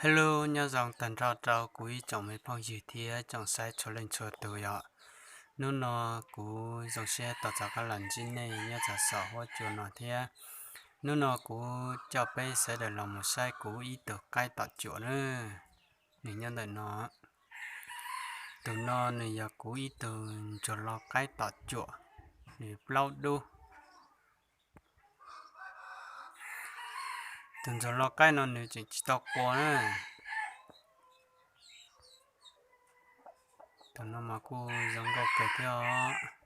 Hello, nyob zoo tag nrho rau kuv ib tsoom me phooj ywg thiab tsoom saib txhua leej txhua tus yom. Hnub no kuv zoo siab tos txog qab los ntsib nej nyob txog saum huab cua no thiab. Hnub no kuv coj peb sawv daws los mus saib kuv ib tug qaib tom cuam na. Nws nyob ntawm no. Tus no nws yog kuv ib tug ntsuag lo qaib tom cuam, nws plaub dub. Tus ntsuag lo qaib no nws tseem tsis tau qua na. Tus no mas kuj zoo nkauj kawg thiab os.